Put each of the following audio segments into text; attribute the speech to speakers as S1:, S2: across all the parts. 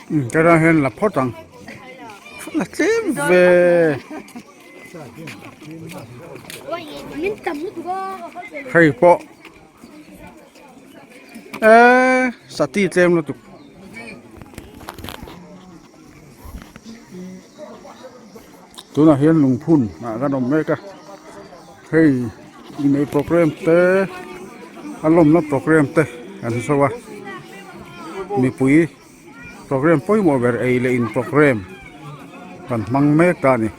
S1: Helai hian la phawt ang la tlem ve. Hei pawh eee sati tlem lutuk. Tunah hian lungphun ah kan awm mek a hei inneih programme te a lawmna programme te an zo a mipui programme pawimawh ber ei leh in programme kan hmang mek ta a ni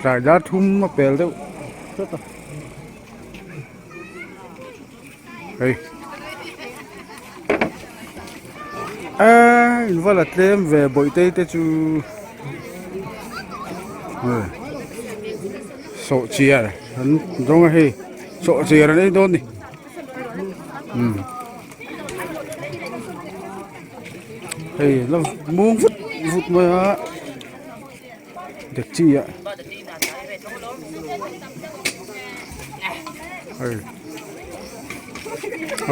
S1: tlai dar thum a pel deuh tlat a hei eee in va la tlem ve bawihte te chu sawhchiar an zawng a hei sawhchiar an ei dawn a ni umm hei la mung vut vut mai a dekchi ah hei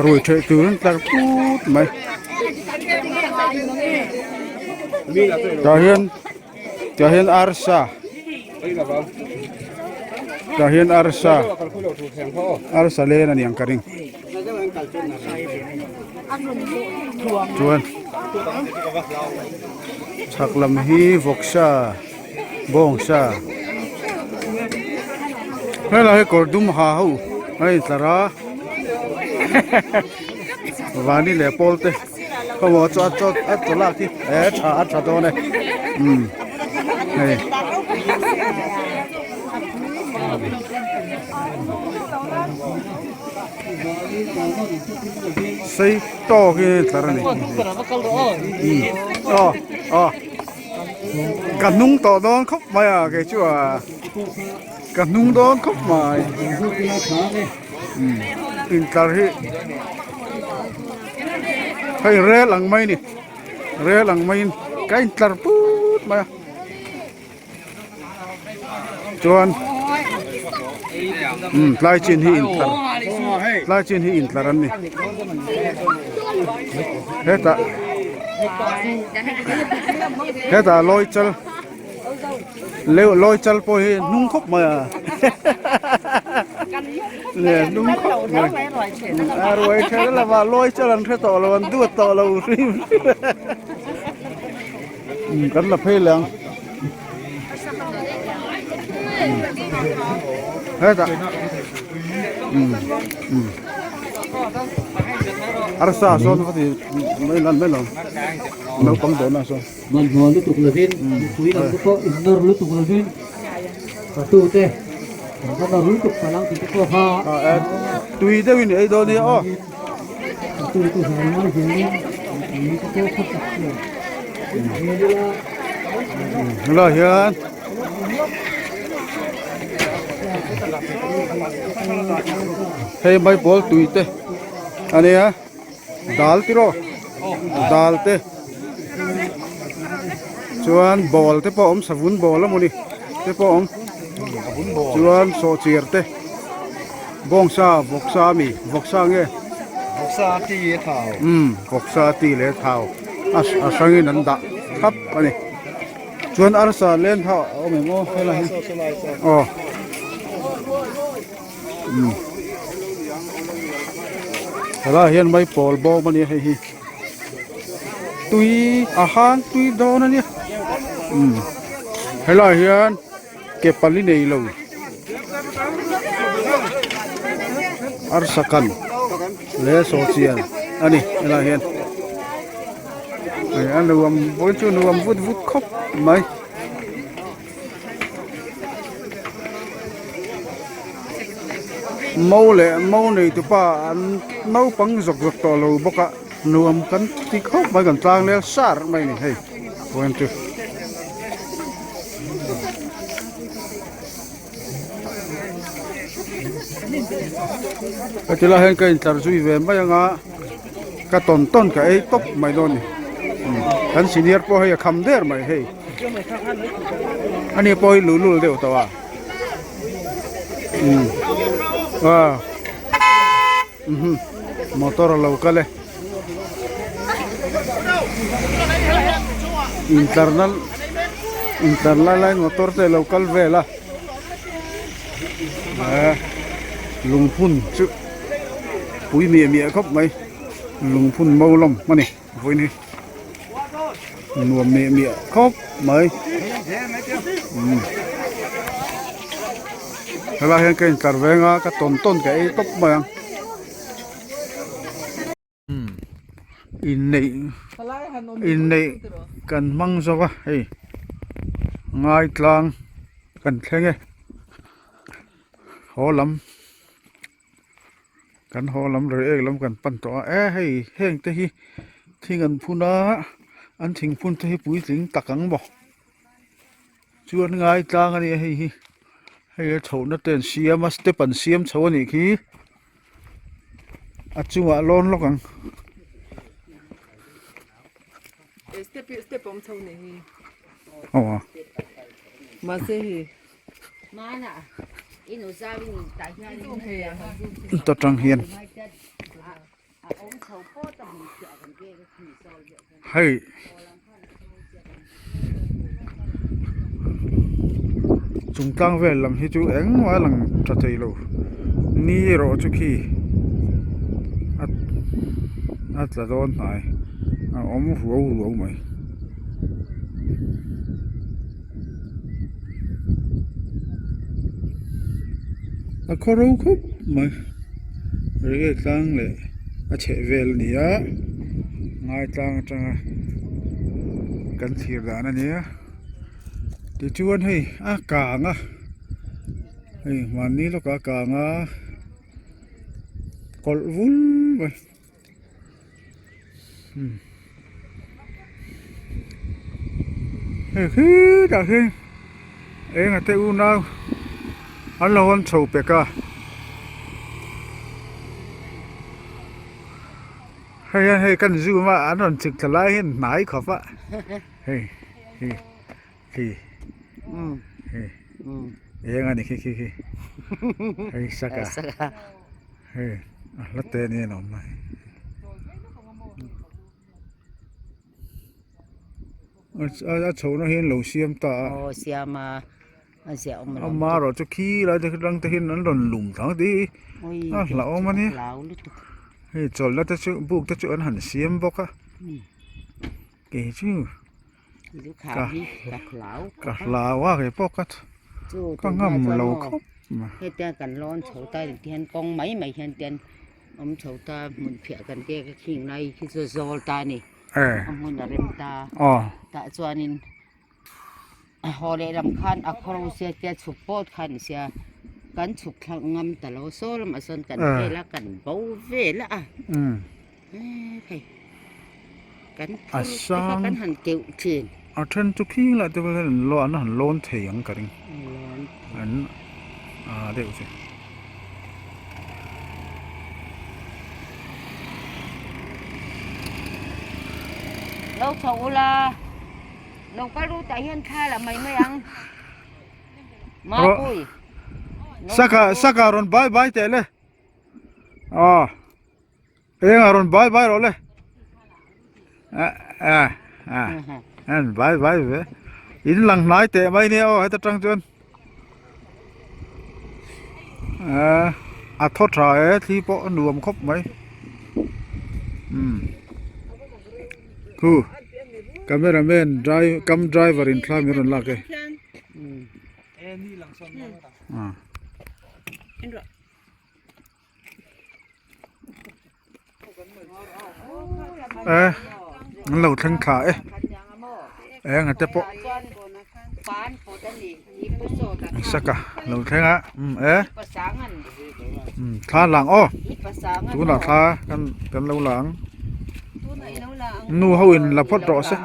S1: ruai theih tur an tlar put mai tah hian tah hian arsa tah hian arsa arsa len a ni ang ka ring chuan chhak lam hi vawksa bawngsa helai hi kawr dum ha ho a intlar a vani leh pawl te khaw maw chaw chaw a chaw lak hi e tha a tha dawn e umm hei. Sei tawk hi tlar a ni aw aw ka hnung tawh dawn khawp mai a kei chu a ka hnung dawn khawp mai intlar hi hei rel ang mai a ni rel ang maiin ka intlar put mai a. Chuan umm tlai chin hi intlar tlai chin hi intlar an ni hetah hetah lawi chal lawi chal pawh hi hnung khawp mai a le hnung khawp mai a ruai ther lova lawi chal an hre tawh lo an duat tawh lo hrim Kan la phei leh ang hetah arsa sawn va ti mai lan mai lo naupang dawhna sawn
S2: hmanhmawh lutuk lovin mipui lam te pawh innawr lutuk lovin fatute an va nawr lutuk palh ang tih te pawh kha
S1: tui deuhin ei dawn nia aw. Helai hian hei maipawl tui te a nia dal tiraw dal te chuan ball te pawh a awm savun ball a mawni te pawh a awm chuan sawhchiar te. Bawngsa, vawksa a mi? Vawksa nge?
S3: Vawksa ti leh thau.
S1: Umm, vawksa ti leh thau. A a hrangin an dah thap a ni. Chuan arsa len kha a awm em aw helai hi? Aw. Umm. Helai hian maipawl bawm a nia hei hi. Tui a hang tui dawn a nia. Umm. Helai hian. Ke pali nei lo arsa kan leh sawhchian a ni helaiah hian a nuam vawiin chu nuam vut vut khawp mai. Mo leh mo nei tupa an naupang zawk zawk tawh lo bawk a nuam kan ti khawp mai kan tlang lel sar mai a ni hei vawiin chu. Heti lai hian ka intlar zui ve mai anga ka tawn tawn ka ei tawp mai dawn a ni kan senior pawh hei a kham der mai hei ani pawh hi luhlul deuh tawh a umm aw motor a lo kal e. Intlarna intlar lai laiin motor te alo kal vel a eh lungphun chu pui miah miah khawp mai lungphun mo lawm a ni vawiin hi nuam miah miah khawp mai umm helai hian ka intlar veng a ka tawn tawn ka ei tawp mai ang. Inneih inneih kan hmang zo a hei ngaitlang kan thleng e haw lam kan haw lam rei ek lam kan pan tawh a e hei heng te hi thing an phun a an thing phun te hi puitling tak ang maw chuan ngaitlang a nia hei hi hei a chhohna te an siam a step an siam chho a nih khi. A chungah lawn lawk ang.
S4: Step step awm chho nei hi.
S1: Aw a.
S4: Mahse hi.
S1: Ta tang hian. Hei. Chung tlang vel lam hi chu engmah a lang tha thei lo ni erawh chu khi a a tla dawn hnai a awm ruau ruau mai. A khaw ro khawp mai rei tlang leh a chheh vel a ni a ngai tlang atanga kan thlir dan a nia tichuan hei a kang a hei hmanni lawkah a kang a kawlh vul mai. Hei khitah khian eng a te unau an lo hawn chho pek a hei hian hei kan zoom a an rawn chik thla lai hian hnai khawp a hei hi khi hei eng a ni khi khi khi hei saka. Hei a hla te nen a awm mai a chhohna hi an lo siam ta a
S5: aw siam a a ziah awm lo
S1: amaherawh chu khi lai te atang te hian an rawn lum thang tih hi a hlauhawm a nia hei chawlhna te chu buk te chu an han siam bawk a kei chu. Ka hlau a kei pawh ka ka ngam lo khawp mai.
S5: Hetia kan lawn chho ta nih hian kawng mai mai hian tian awm chho ta hmun phiah kan kek a khing lai khi chu zawl ta a ni a hmun a rem ta tah chuanin a haw lehlam khan a khaw ro sia tia chhuk pawt khan ni sia kan chhuk thlak ngam ta lo saw lamah sawn kan vel a kan bo vel a hei kan
S1: a sang
S5: kan han keuh thin
S1: a then chu khing lah te pawh hian an lawn an han lawn thei ang ka ring an a deuh chu.
S5: Lo chho ula lo kal ru tah hian thla la mai mai ang Mapui
S1: saka saka rawn bai bai teh le aw. Eng a rawn bai bai rawh le a a an bai bai ve in lang hnai teh mai nia aw heta tang chuan a a thaw tha e thli pawh a nuam khawp mai umm khu camera man drive cum driver in thla min rawn lak e a. E an lo thleng thla e eng a te pawh saka lo thleng a umm e umm thla lang aw tunah thla kan kan lo lang nu ho in la phawt rawh se.